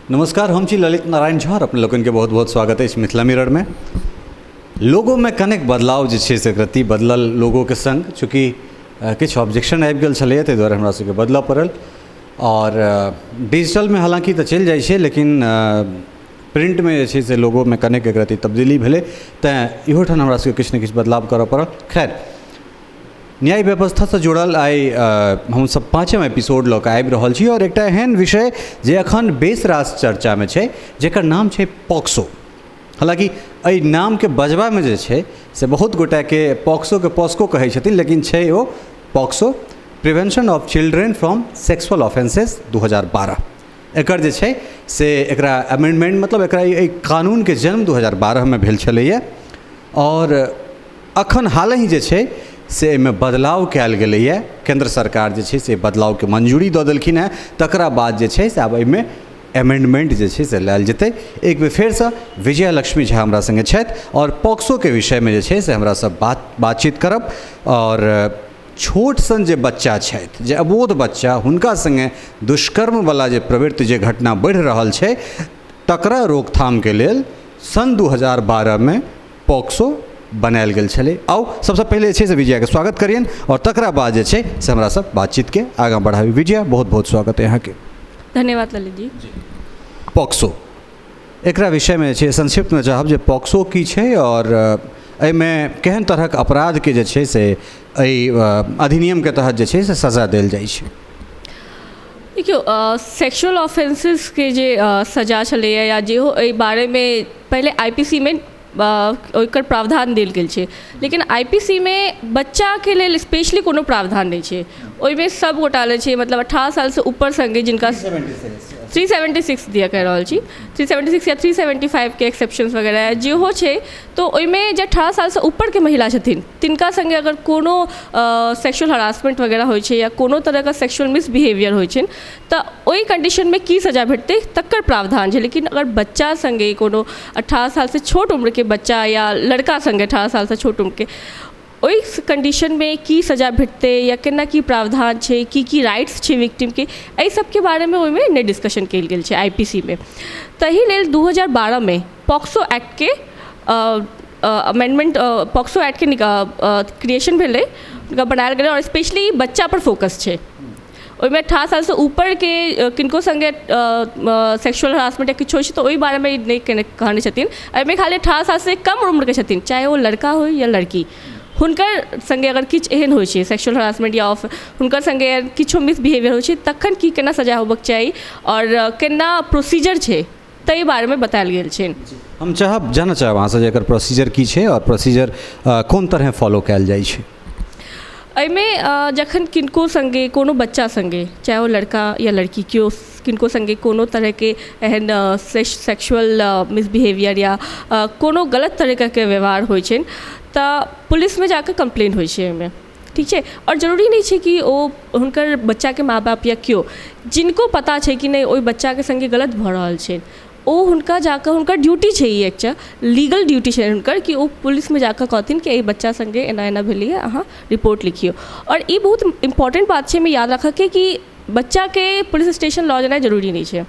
नमस्कार, हम छी ललित नारायण झा और अपने लोकनिके बहुत बहुत स्वागत अछि मिथिला मिररमे। लोगोमे कनेक बदलाव जे छै से गति बदलल लोगोके सङ्ग, चूँकि किछु ऑब्जेक्शन आबि गेल छलैए ताहि दुआरे हमरा सबके बदलऽ पड़ल। आओर डिजिटलमे हालाँकि तऽ चलि जाइ छै, लेकिन प्रिंटमे जे छै से लोगोमे कनेक एक रत्ती तब्दीली भेलै, तेँ इहो ठाम हमरा सबके किछु ने किछु बदलाव करऽ पड़ल। खैर, न्याय व्यवस्थासँ जुड़ल आइ हमसब पाँचम एपिसोड लऽ कऽ आबि रहल छी और एकटा एहन विषय जे अखन बेस रास चर्चामे छै, जेकर नाम छै पॉक्सो। हालाँकि एहि नामके बजबामे जे छै से बहुत गोटाके पॉक्सोके पॉस्को कहै छथिन, लेकिन छै ओ POCSO, prevention of children from sexual offences 2012। एकर जे छै से एकरा अमेंडमेंट, मतलब एकरा एहि कानूनके जन्म 2012मे भेल छलैए और अखन हालहि जे छै से एहिमे बदलाव कयल गेलैए। केंद्र सरकार जे छै से बदलावके मंजूरी दऽ देलखिन हेँ, तकरा बाद जे छै से आब एहिमे अमेंडमेंट जे छै से लायल जेतै। एक बेर फेरसँ विजया लक्ष्मी झा हमरा सङ्गे छथि और पॉक्सोके विषयमे जे छै से हमरा सब बातचीत करब। और छोट सन जे बच्चा छथि, जे अबोध बच्चा, हुनका सङ्गे दुष्कर्मवला जे प्रवृत्ति, जे घटना बढ़ि रहल छै, तकरा रोकथामके लेल सन 2012मे पॉक्सो बनायल गेल छलै। आउ, सबसँ पहिले जे छै से विजयाके स्वागत करियनि और तकरा बाद जे छै से हमरा सब बातचीतके आगाँ बढ़ाबी। विजया, बहुत बहुत स्वागत है अहाँके। धन्यवाद ललित जी। पॉक्सो एकरा विषयमे जे छै संक्षिप्तमे चाहब जे पॉक्सो की छै और एहिमे केहन तरहक अपराधके जे छै से एहि अधिनियमके तहत जे छै से सजा देल जाइ छै। देखियौ, सेक्सुअल ऑफेंसेसके जे सजा छलैए या जेहो एहि बारेमे पहिले आईपीसीमे ओकर प्रावधान देल गेल छै, लेकिन आईपीसीमे बच्चाके लेल स्पेशली कोनो प्रावधान नहि छै। ओहिमे सब गोटा लेल छै, मतलब 18 सालसँ ऊपर सङ्गे जिनका 376 दिया कहि रहल छी, 376 या 375के एक्सेप्शंस वगैरह जेहो छै, तऽ ओहिमे जे 18 सालसँ ऊपरके महिला छथिन तिनका सङ्गे अगर कोनो सेक्सुअल हरासमेंट वगैरह होइ छै या कोनो तरहके सेक्सुअल मिसबिहेवियर होइ छै तऽ ओहि कंडीशनमे की सजा भेटतै तकर प्रावधान छै। लेकिन अगर बच्चा सङ्गे कोनो 18 सालसँ छोट उम्रके बच्चा या लड़का सङ्गे 18 सालसँ छोट उम्रके, ओहि कंडीशनमे की सजा भेटतै या केना की प्रावधान छै, की की राइट्स छै विक्टिमके, एहि सबके बारेमे ओहिमे नहि डिस्कशन कयल गेल छै आईपीसीमे। ताहि लेल 2012मे पॉक्सो एक्टके अमेंडमेंट, पॉक्सो एक्टके क्रिएशन भेलै, हुनका बनायल गेलै और स्पेशली बच्चा पर फोकस छै। ओहिमे 18 सालसँ ऊपरके किनको सङ्गे सेक्सुअल हरासमेंट या किछु होइ छै तऽ ओहि बारेमे नहि कहने छथिन। एहिमे खाली 18 सालसँ कम उम्रके छथिन, चाहे ओ लड़का होइ या लड़की, हुनकर सङ्गे अगर किछु एहन होइ छै सेक्सुअल हरासमेंट या हुनकर सङ्गे किछो मिसबिहेवियर होइ छै, तखन की केना सजा होबक चाही आओर केना प्रोसीजर छै ताहि बारेमे बतायल गेल छै। हम चाहब जानऽ चाहब अहाँसँ जे एकर प्रोसीजर की छै और प्रोसीजर कोन तरहे फॉलो कयल जाइ छै। एहिमे जखन किनको सङ्गे, कोनो बच्चा सङ्गे, चाहे ओ लड़का या लड़की, केओ किनको सङ्गे कोनो तरहके एहन सेक्सुअल मिसबिहेवियर या कोनो गलत तरीकाके व्यवहार होइ छनि तऽ पुलिसमे जाकऽ कम्प्लेन होइ छै एहिमे, ठीक छै। आओर जरूरी नहि छै कि ओ हुनकर बच्चाके माँ बाप या केओ, जिनको पता छै कि नहि ओहि बच्चाके सङ्गे गलत भऽ रहल छै, ओ हुनका जाकऽ, हुनकर ड्यूटी छै, ई एकटा लीगल ड्यूटी छै हुनकर कि ओ पुलिसमे जाकऽ कहथिन कि एहि बच्चा सङ्गे एना एना भेलैए, अहाँ रिपोर्ट लिखियौ। आओर ई बहुत इम्पोर्टेंट बात छै एहिमे याद राखऽके कि बच्चाके पुलिस स्टेशन लऽ जेनाइ जरूरी नहि छै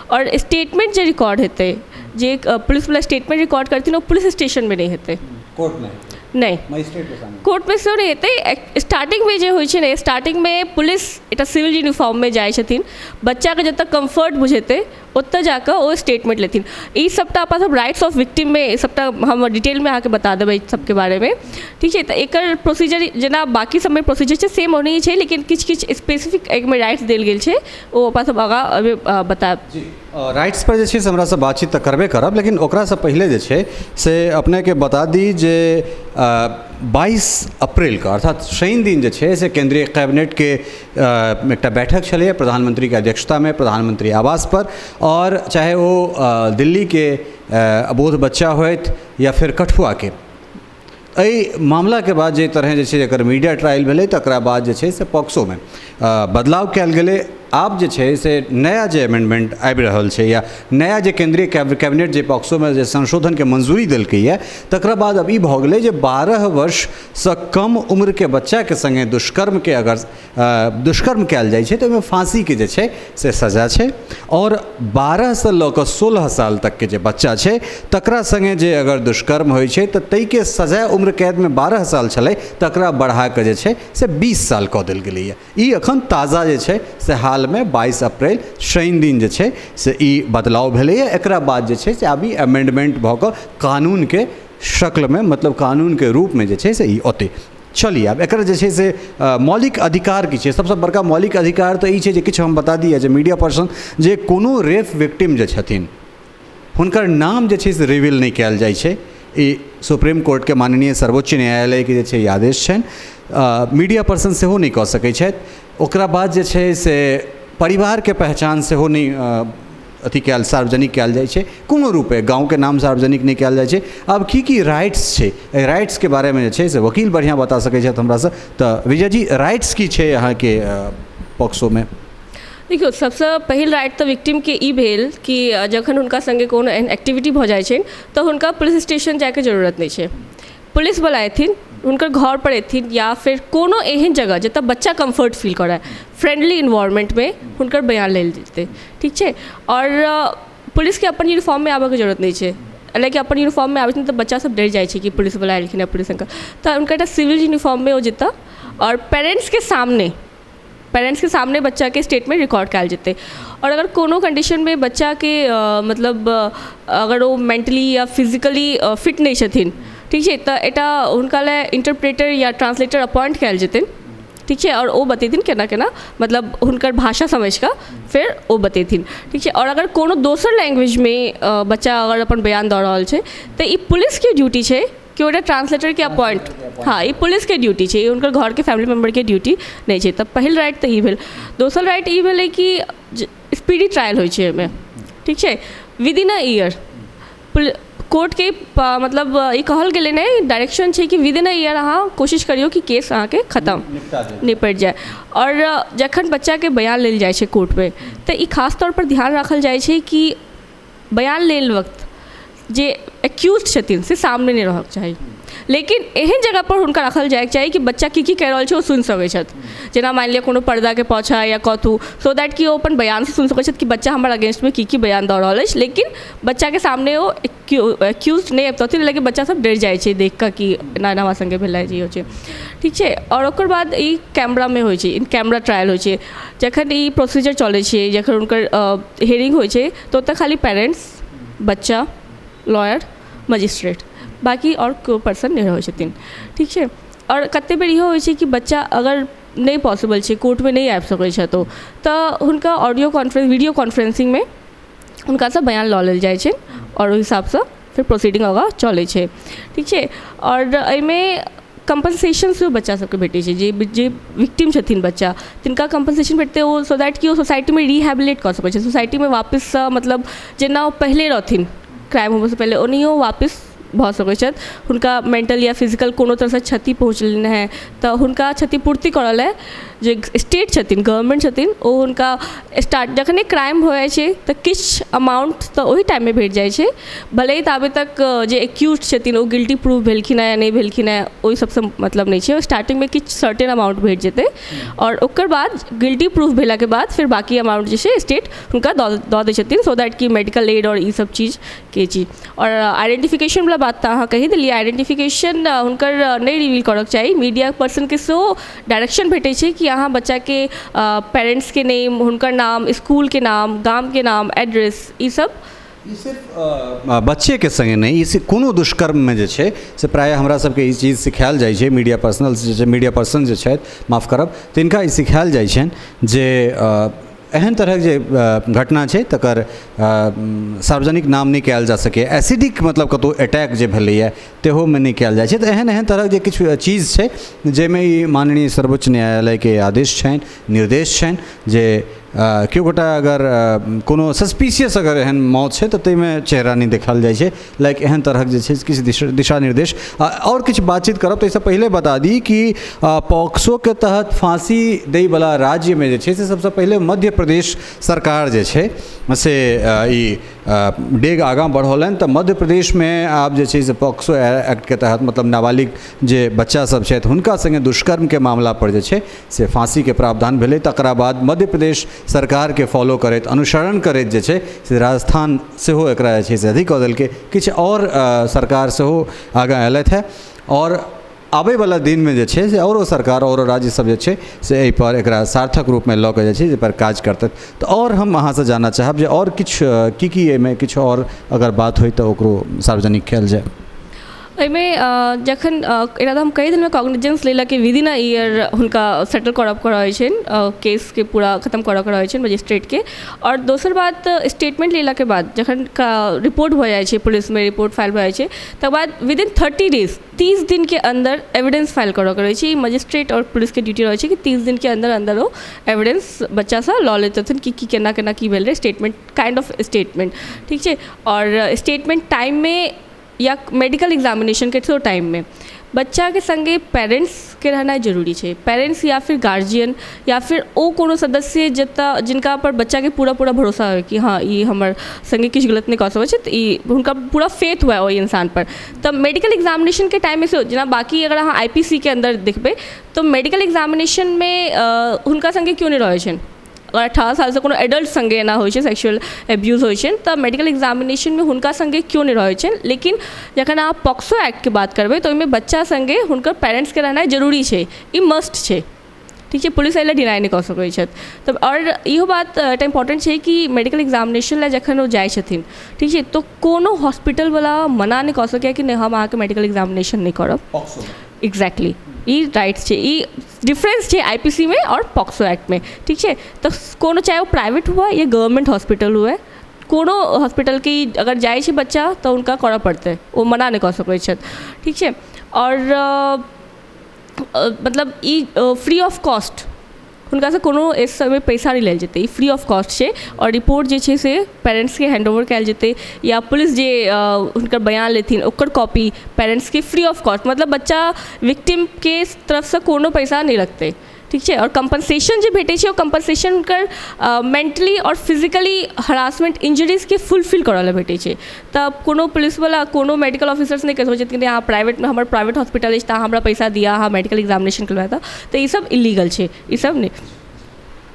आओर स्टेटमेंट जे रिकॉर्ड हेतै, जे पुलिसवला स्टेटमेंट रिकॉर्ड करथिन, ओ पुलिस स्टेशनमे नहि हेतै। कोर्टमे? नहि। मजिस्ट्रेटके सामने? कोर्टमे सेहो नहि हेतै। स्टार्टिंगमे जे होइ छै ने, स्टार्टिंगमे पुलिस एकटा सिविल यूनिफॉर्ममे जाइ छथिन, बच्चाके जतऽ कम्फर्ट बुझेतै ओतऽ जाकऽ ओ स्टेटमेंट लेथिन। ई सबटा अपन सब राइट्स ऑफ विक्टिममे सबटा हम डिटेलमे अहाँके बता देबै सबके बारेमे, ठीक छै। तऽ एकर प्रोसीजर जेना बाँकी सबमे प्रोसीजर छै सेम ओनाहिए छै, लेकिन किछु किछु स्पेसिफिक एहिमे राइट्स देल गेल छै, ओ अपन सब आगाँ बतायब। जी, राइट्स पर जे छै से हमरासँ बातचीत तऽ करबे करब, लेकिन ओकरासँ पहिले जे छै से अपनेके बता दी जे 22 अप्रैलके, अर्थात शनि दिन जे छै से केंद्रीय कैबिनेटके एकटा बैठक छलैए प्रधानमंत्रीके अध्यक्षतामे प्रधानमंत्री आवास पर। और चाहे ओ दिल्लीके अबोध बच्चा होथि या फिर कठुआके, एहि मामलाके बाद जे तरहे जे छै एकर मीडिया ट्रायल भेलै, तकरा बाद जे छै से पॉक्सोमे बदलाव कयल गेलै। आब जे छै से नया जे अमेंडमेंट आबि रहल छै या नया जे केंद्रीय कैबिनेट जे पॉक्सोमे जे संशोधनके मंजूरी देलकैए, तकरा बाद अब ई भऽ गेलै जे 12 वर्षसँ कम उम्रके बच्चाके सङ्गे दुष्कर्मके अगर दुष्कर्म कयल जाइ छै तऽ ओहिमे फाँसीके जे छै से सजा छै, आओर 12सँ लऽ कऽ 16 साल तकके जे बच्चा छै तकरा सङ्गे जे अगर दुष्कर्म होइ छै तऽ ताहिके सजाय उम्र कैदमे 12 साल छलै, तकरा बढ़ाकऽ जे छै से 20 साल कऽ देल गेलैए। ई अखन ताजा जे छै से हालमे 22 अप्रैल शनि दिन जे छै से ई बदलाव भेलैए। एकरा बाद जे छै से आब ई अमेंडमेंट भऽ कऽ कानूनके शक्लमे, मतलब कानूनके रूपमे जे छै से ई औतै। चलिए, आब एकर जे छै से मौलिक अधिकार की छै? सबसँ बड़का मौलिक अधिकार तऽ ई छै जे किछु हम बता दिअ जे मीडिया पर्सन जे कोनो रेप विक्टिम जे छथिन हुनकर नाम जे छै से रिवील नहि कयल जाइ छै। ई सुप्रीम कोर्टके माननीय सर्वोच्च न्यायालयके जे छै ई आदेश छनि। मीडिया पर्सन सेहो नहि कऽ सकै छथि। ओकरा बाद जे छै से परिवारके पहचान सेहो नहि अथी कयल, सार्वजनिक कयल जाइ छै, कोनो रूपे गाँवके नाम सार्वजनिक नहि कयल जाइ छै। आब की की राइट्स छै, एहि राइट्सके बारेमे जे छै से वकील बढ़िआँ बता सकै छथि हमरासँ। तऽ विजय जी, राइट्स की छै अहाँके पॉक्सोमे? देखियौ, सबसँ पहिल राइट तऽ विक्टिमके ई भेल कि जखन हुनका सङ्गे कोनो एहन एक्टिविटी भऽ जाइ छै तऽ हुनका पुलिस स्टेशन जाइके जरूरत नहि छै। पुलिसवला एथिन, हुनकर घर पर एथिन या फिर कोनो एहन जगह जतऽ बच्चा कम्फर्ट फील करय, फ्रेंडली इन्वायरमेंटमे हुनकर बयान लेल जेतै, ठीक छै। आओर पुलिसके अपन यूनिफॉर्ममे आबयके जरूरत नहि छै, लेकिन अपन यूनिफॉर्ममे आबै छै तऽ बच्चा सब डरि जाइ छै कि पुलिसवला एलखिन हँ, पुलिस अंकल, तऽ हुनकर एकटा सिविल यूनिफॉर्ममे ओ जेता आओर पेरेंट्सके सामने बच्चाके स्टेटमेंट रिकॉर्ड कयल जेतै। आओर अगर कोनो कंडीशनमे बच्चाके मतलब अगर ओ मेंटली या फिजिकली फिट नहि छथिन, ठीक छै, तऽ एकटा हुनका लए इंटरप्रेटर या ट्रांसलेटर अपॉइंट कयल जेतनि, ठीक छै, आओर ओ बतेथिन केना केना, मतलब हुनकर भाषा समझि कऽ फेर ओ बतेथिन, ठीक छै। आओर अगर कोनो दोसर लैंग्वेजमे बच्चा अगर अपन बयान दऽ रहल छै तऽ ई पुलिसके ड्यूटी छै कि ओ एकटा ट्रांसलेटरके अपॉइंट, हँ, ई पुलिसके ड्यूटी छै, ई हुनकर घरके फैमिली मेम्बरके ड्यूटी नहि छै। तऽ पहिल राइट तऽ ई भेल। दोसर राइट ई भेलै कि स्पीडी ट्रायल होइ छै एहिमे, ठीक छै। विदिन अ ईयर कोर्टके मतलब ई कहल गेलै ने, डायरेक्शन छै कि विदिन अ ईयर अहाँ कोशिश करियौ कि केस अहाँके खतम निपटि जाय। आओर जखन बच्चाके बयान लेल जाइ छै कोर्टमे तऽ ई खास तौर पर ध्यान राखल जाइ छै कि बयान लेल वक्त जे एक्यूज छथिन से सामने नहि रहक चाही, लेकिन एहन जगहपर हुनका राखल जाइके चाही कि बच्चा की की कहि रहल छै ओ सुनि सकै छथि। जेना मानि लिअ कोनो पर्दाके पाछाँ या कतहु, सो that कि ओ अपन बयानसँ सुनि सकै छथि कि बच्चा हमर अगेंस्टमे की की बयान दऽ रहल अछि, लेकिन बच्चाके सामने ओ एक्यूज नहि अबितथिन, लेकिन बच्चा सब डरि जाइ छै देख कऽ कि एना एना हमरा सङ्गे भेलै जे होइ छै, ठीक छै। आओर ओकर बाद ई कैमरामे होइ छै, इन कैमरा ट्रायल होइ छै। जखन ई प्रोसीजर चलै छै, जखन हुनकर हियरिंग होइ छै, तऽ ओतऽ खाली पेरेंट्स, बच्चा, लॉयर, मजिस्ट्रेट, बाँकी आओर केओ पर्सन नहि रहै छथिन, ठीक छै। आओर कतेक बेर इहो होइ छै कि बच्चा अगर नहि पॉसिबल छै, कोर्टमे नहि आबि सकै छथि ओ, तऽ हुनका ऑडियो कॉन्फ्रेंस, वीडियो कॉन्फ्रेंसिंगमे हुनकासँ बयान लऽ लेल जाइ छै आओर ओहि हिसाबसँ फेर प्रोसीडिंग आगाँ चलै छै, ठीक छै। आओर एहिमे कम्पनसेशन सेहो बच्चा सबके भेटै छै। जे जे विक्टिम छथिन बच्चा, तिनका कम्पनसेशन भेटतै ओ, सो that कि ओ सोसाइटीमे रिहेबिलेट कऽ सकै छै, सोसाइटीमे वापससँ मतलब जेना ओ पहिले रहथिन क्राइम होबऽसँ पहिले, ओनाहियो वापस भऽ सकै छथि। हुनका मेंटल या फिजिकल कोनो तरहसँ क्षति पहुँचलनि हेँ तऽ हुनका क्षतिपूर्ति करऽ लए जे स्टेट छथिन, गवर्नमेंट छथिन, ओ हुनका स्टार्ट जखने क्राइम भऽ जाइ छै तऽ किछु अमाउंट तऽ ओहि टाइममे भेट जाइ छै, भले ही ताबे तक जे एक्यूज छथिन ओ गिल्टी प्रूव भेलखिन हेँ या नहि भेलखिन हेँ, ओहि सबसँ मतलब नहि छै। स्टार्टिंगमे किछु सर्टेन अमाउंट भेट जेतै आओर ओकर बाद गिल्टी प्रूफ भेलाके बाद फेर बाँकी अमाउंट जे छै स्टेट हुनका दऽ दै छथिन, सो that कि मेडिकल एड आओर ई सब चीजके चीज। आओर आइडेंटिफिकेशनवला बात तऽ अहाँ कहि देलियै। आइडेंटिफिकेशन हुनकर नहि रिवील करऽके चाही। मीडिया पर्सनके सेहो डायरेक्शन भेटै छै कि अहाँ बच्चाके पेरेंट्सके नेम, हुनकर नाम, इसकुलके नाम, गामके नाम, एड्रेस, ई सब ई सिर्फ बच्चेके सङ्गे नहि, ई सिर्फ कोनो दुष्कर्ममे जे छै से प्रायः हमरा सबके ई चीज सिखायल जाइ छै। मीडिया पर्सनल जे छै, मीडिया पर्सन जे छथि, माफ करब, तिनका ई सिखायल जाइ छनि जे एहन तरहक जे घटना छै तकर सार्वजनिक नाम नहि कयल जा सकैए। एसिडिक मतलब कतहु अटैक जे भेलैए तहूमे नहि कयल जाइ छै। तऽ एहन एहन तरहक जे किछु चीज छै, जाहिमे ई माननीय सर्वोच्च न्यायालयके आदेश छनि, निर्देश छनि जे केओ गोटा अगर कोनो सस्पिशियस अगर एहन मौत छै तऽ ताहिमे चेहरा नहि देखायल जाइ छै, लाइक एहन तरहक जे छै किछु दिशा निर्देश। आओर किछु बातचीत करब ताहिसँ पहिले बता दी कि पॉक्सोके तहत फाँसी दैवला राज्यमे जे छै से सबसँ पहिले मध्य प्रदेश सरकार जे छै से ई डेग आगाँ बढ़ौलनि। तऽ मध्य प्रदेशमे आब जे छै से पॉक्सो एक्टके तहत मतलब नाबालिग जे बच्चा सब छथि हुनका सङ्गे दुष्कर्मके मामला पर जे छै से फाँसीके प्रावधान भेलै। तकरा बाद मध्य प्रदेश सरकारके फॉलो करैत, अनुसरण करैत जे छै से राजस्थान सेहो एकरा जे छै से अथी कऽ देलकै। किछु आओर सरकार सेहो आगाँ अयलथि हेँ आओर आबैवला दिनमे जे छै से आओरो सरकार आओरो राज्य सब जे छै से एहिपर एकरा सार्थक रूपमे लऽ कऽ जे छै एहिपर काज करतै। तऽ आओर हम अहाँसँ जानऽ चाहब जे आओर किछु की की एहिमे किछु आओर अगर बात होइ तऽ ओकरो सार्वजनिक कयल जाय। एहिमे जखन एकरा तऽ हम कहि देलहुँ, कॉग्निजेंस लेलक विदिन अ ईयर हुनका सेटल करऽ के रहै छनि, केसके पूरा खतम करऽ के रहै छनि मजिस्ट्रेटके। आओर दोसर बात, स्टेटमेंट लेलाके बाद जखन रिपोर्ट भऽ जाइ छै, पुलिसमे रिपोर्ट फाइल भऽ जाइ छै, तकर बाद विदिन 30 डेज, 30 दिनके अन्दर एविडेंस फाइल करऽ के रहै छै। ई मजिस्ट्रेट आओर पुलिसके ड्यूटी रहै छै कि 30 दिनके अन्दर अन्दर ओ एविडेंस बच्चासँ लऽ लेतथिन कि की केना केना की भेल रहै, स्टेटमेंट, काइंड ऑफ स्टेटमेंट, ठीक छै। आओर स्टेटमेंट टाइममे या मेडिकल एग्जामिनेशनके सेहो टाइममे बच्चाके सङ्गे पेरेन्ट्सके रहनाइ जरूरी छै। पेरेन्ट्स या फिर गार्जियन या फिर ओ कोनो सदस्य जतऽ जिनका पर बच्चाके पूरा पूरा भरोसा होइ कि हँ ई हमर सङ्गे किछु गलत नहि कऽ सकै छै, तऽ ई हुनका पूरा फेथ हुए ओहि इन्सानपर। तऽ मेडिकल एग्जामिनेशनके टाइममे सेहो, जेना बाँकी अगर अहाँ आईपीसीके अन्दर देखबै तऽ मेडिकल एग्जामिनेशनमे हुनका सङ्गे केओ नहि रहै छनि। अगर 18 सालसँ कोनो एडल्ट सङ्गे एना होइ छै, सेक्सुअल एब्यूज होइ छनि, तऽ मेडिकल एग्जामिनेशनमे हुनका सङ्गे केओ नहि रहै छनि। लेकिन जखन अहाँ पॉक्सो एक्टके बात करबै तऽ ओहिमे बच्चा सङ्गे हुनकर पेरेन्ट्सके रहनाइ जरूरी छै, ई मस्ट छै, ठीक छै। पुलिस एहि लए डिनाइ नहि कऽ सकै छथि। तऽ आओर इहो बात एकटा इम्पोर्टेंट छै कि मेडिकल एग्जामिनेशन लए जखन ओ जाइ छथिन, ठीक छै, तऽ कोनो हॉस्पिटलवला मना नहि कऽ सकैए कि नहि, हम अहाँके मेडिकल एग्जामिनेशन नहि करब। एग्जैक्टली, ई राइट्स छै, ई डिफरेंस छै आईपीसीमे आओर पॉक्सो एक्टमे, ठीक छै। तऽ कोनो चाहे ओ प्राइवेट हुए या गवर्नमेंट हॉस्पिटल हुए, कोनो हॉस्पिटलके अगर जाइ छै बच्चा तऽ हुनका करऽ पड़तै, ओ मना नहि कऽ सकै छथि, ठीक छै। आओर मतलब ई फ्री ऑफ कॉस्ट, हुनकासँ कोनो एहि समय पैसा नहि लेल जेतै, ई फ्री ऑफ कॉस्ट छै। आओर रिपोर्ट जे छै से पेरेन्ट्सके हैंड ओवर कयल जेतै या पुलिस जे हुनकर बयान लेथिन ओकर कॉपी पेरेन्ट्सके फ्री ऑफ कॉस्ट, मतलब बच्चा विक्टिमके तरफसँ कोनो पैसा नहि लगतै, ठीक छै। आओर कम्पनसेशन जे भेटै छै ओ कम्पनसेशन हुनकर मेंटली आओर फिजिकली हरासमेंट इंजरीजके फुलफिल करऽ लए भेटै छै। तऽ कोनो पुलिसवला, कोनो मेडिकल ऑफिसर्स नहि कहि सकै छथिन कि अहाँ प्राइवेटमे, हमर प्राइवेट हॉस्पिटल अछि तऽ अहाँ हमरा पैसा दिअ, अहाँ मेडिकल एग्जामिनेशन करवा दिअ, तऽ ई सब इलीगल छै, ई सब नहि।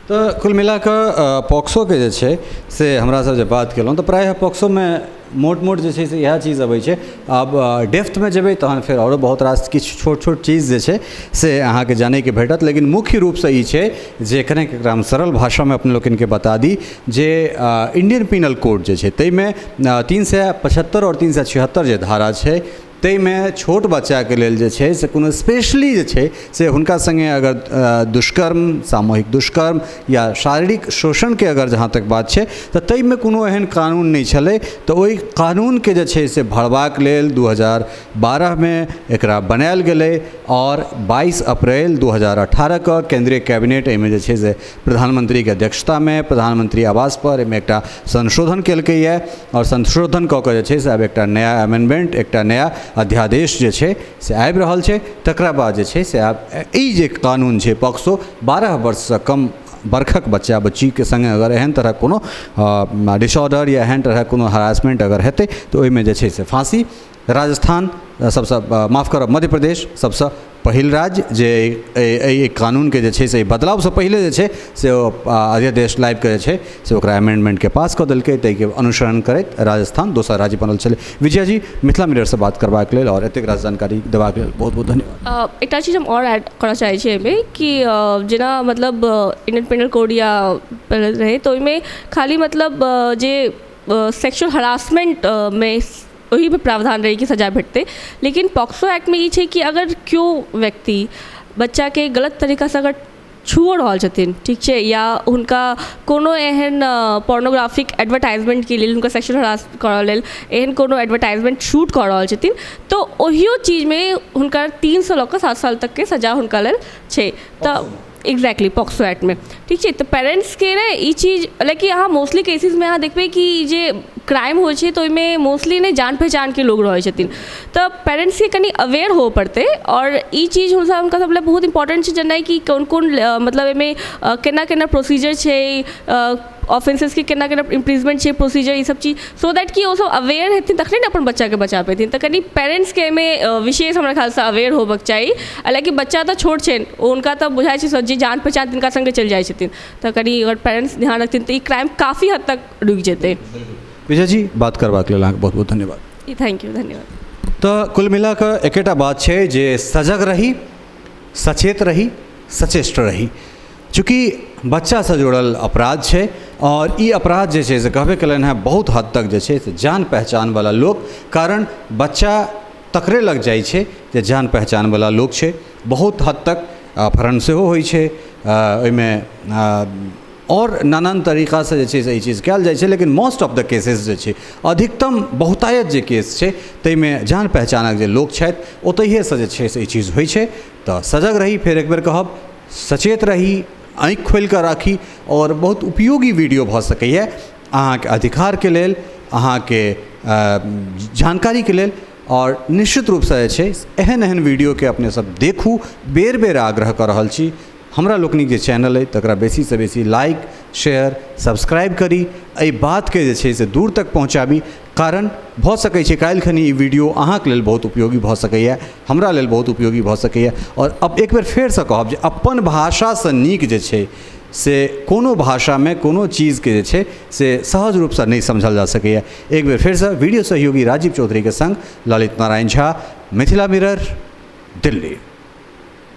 तऽ कुल मिलाकऽ पॉक्सोके जे छै से हमरा सब जे बात केलहुँ तऽ प्रायः पॉक्सोमे मोट मोट जे छै से इएह चीज अबै छै। आब डेप्थमे जेबै तहन फेर आओरो बहुत रास किछु छोट छोट चीज जे छै से अहाँके जानैके भेटत, लेकिन मुख्य रूपसँ ई छै जे कनेक एकरा हम सरल भाषामे अपने लोकनिके बता दी जे इंडियन पीनल कोड जे छै ताहिमे 375 आओर 376 जे धारा छै ताहिमे छोट बच्चाके लेल जे छै से कोनो स्पेशली जे छै से हुनका सङ्गे अगर दुष्कर्म, सामूहिक दुष्कर्म या शारीरिक शोषणके अगर जहाँ तक बात छै तऽ ताहिमे कोनो एहन कानून नहि छलै। तऽ ओहि कानूनके जे छै से भरबाक लेल 2012मे एकरा बनायल गेलै आओर 22 अप्रैल 2018के केन्द्रीय कैबिनेट एहिमे जे छै से प्रधानमंत्रीके अध्यक्षतामे प्रधानमंत्री आवासपर एहिमे एकटा संशोधन केलकैए आओर संशोधन कऽ कऽ जे छै से आब एकटा नया अमेंडमेंट, एकटा नया अध्यादेश जे छै से आबि रहल छै। तकरा बाद जे छै से आब ई जे कानून छै पॉक्सो, 12 वर्षसँ कम बरखक बच्चा बच्चीके सङ्गे अगर एहन तरहक कोनो डिसऑर्डर या एहन तरहक कोनो हरासमेंट अगर हेतै तऽ ओहिमे जे छै से फाँसी। राजस्थान सबसँ, माफ करब, मध्य प्रदेश सबसँ पहिल राज्य जे एहि कानूनके जे छै से बदलावसँ पहिले जे छै से ओ अध्यादेश लाबिके जे छै से ओकरा अमेंडमेंटके पास कऽ देलकै, ताहिके अनुसरण करैत राजस्थान दोसर राज्य बनल छलै। विजया जी, मिथिला मिररसँ बात करबाक लेल आओर एतेक रास जानकारी देबाक लेल बहुत बहुत धन्यवाद। एकटा चीज हम आओर ऐड करऽ चाहै छी एहिमे कि जेना मतलब इंडियन पेनल कोड या पहिले रहै तऽ ओहिमे खाली मतलब जे सेक्सुअल हरासमेंटमे ओहिमे प्रावधान रहै कि सजा भेटतै, लेकिन पॉक्सो एक्टमे ई छै कि अगर केओ व्यक्ति बच्चाके गलत तरीकासँ अगर छुओ रहल छथिन, ठीक छै, या हुनका कोनो एहन पोर्नोग्राफिक एडवर्टाइजमेंटके लेल हुनका सेक्सुअल हरास करऽ लेल एहन कोनो एडवर्टाइजमेंट शूट कऽ रहल छथिन तऽ ओहियो चीजमे हुनका 3 लऽ कऽ 7 साल तकके सजा हुनका लेल छै। तऽ एक्जैक्टली पॉक्सो एक्टमे। ठीक छै, तऽ पेरेन्ट्सके ने ई चीज, हालाँकि अहाँ मोस्टली केसेसमे अहाँ देखबै कि जे क्राइम होइ छै तऽ ओहिमे मोस्टली ने जान पहिचानके लोक रहै छथिन, तऽ पेरेन्ट्सके कनि अवेयर होबऽ पड़तै। आओर ई चीज हुनका सब लए बहुत इम्पोर्टेन्ट छै जेनाइ कि कोन कोन, मतलब एहिमे केना केना प्रोसीजर छै, ऑफेंसेसके केना केना इम्प्रिजमेन्ट छै, प्रोसीजर, ई सब चीज, सो that कि ओसब अवेयर हेथिन तखने ने अपन बच्चाके बचा पेथिन। तऽ कनि पेरेन्ट्सके एहिमे विशेष हमरा ख्यालसँ अवेयर होबऽके चाही। हालाँकि बच्चा तऽ छोट छनि, हुनका तऽ बुझाइ छै जे जान पहचान तिनका सङ्गे चलि जाइ छथिन। तऽ कनि अगर पेरेन्ट्स ध्यान रखथिन तऽ ई क्राइम काफी हद तक रुकि जेतै। विजय जी, बात करबाक लेल अहाँके बहुत बहुत धन्यवाद। Thank you, धन्यवाद। तऽ कुल मिलाकऽ एकेटा बात छै जे सजग रही, सचेत रही, सचेष्ट रही। चूँकि बच्चासँ जुड़ल अपराध छै आओर ई अपराध जे छै से कहबे केलनि हेँ, बहुत हद तक जे छै से जान पहचानवला लोक, कारण बच्चा तकरे लग जाइ छै जे जान पहचानवला लोक छै। बहुत हद तक अपहरण सेहो होइ छै ओहिमे आओर नानान तरीकासँ जे छै से ई चीज कयल जाइ छै, लेकिन मोस्ट ऑफ the cases जे छै, अधिकतम बहुतायत जे केस छै, ताहिमे जान पहचानक जे लोक छथि ओतहिएसँ जे छै से ई चीज होइ छै। तऽ सजग रही, फेर एक बेर कहब, सचेत रही, आँखि खोलि कऽ राखी आओर बहुत उपयोगी वीडियो भऽ सकैए अहाँके अधिकारके लेल, अहाँके जानकारीके लेल। आओर निश्चित रूपसँ जे छै एहन एहन वीडियोके अपने सब देखू। बेर बेर आग्रह कऽ रहल छी, हमरा लोकनिक जे चैनल अइ तकरा बेसीसँ बेसी लाइक, शेयर, सब्सक्राइब करी, एहि बातके जे छै से दूर तक पहुँचाबी, कारण भऽ सकै छै काल्हि खनी ई वीडियो अहाँके लेल बहुत उपयोगी भऽ सकैए, हमरा लेल बहुत उपयोगी भऽ सकैए। आओर अब एक बेर फेरसँ कहब जे अपन भाषासँ नीक जे छै से कोनो भाषामे कोनो चीजके जे छै से सहज रूपसँ नहि समझल जा सकैए। एक बेर फेरसँ वीडियो सहयोगी राजीव चौधरीके सङ्ग ललित नारायण झा, मिथिला मिरर, दिल्ली।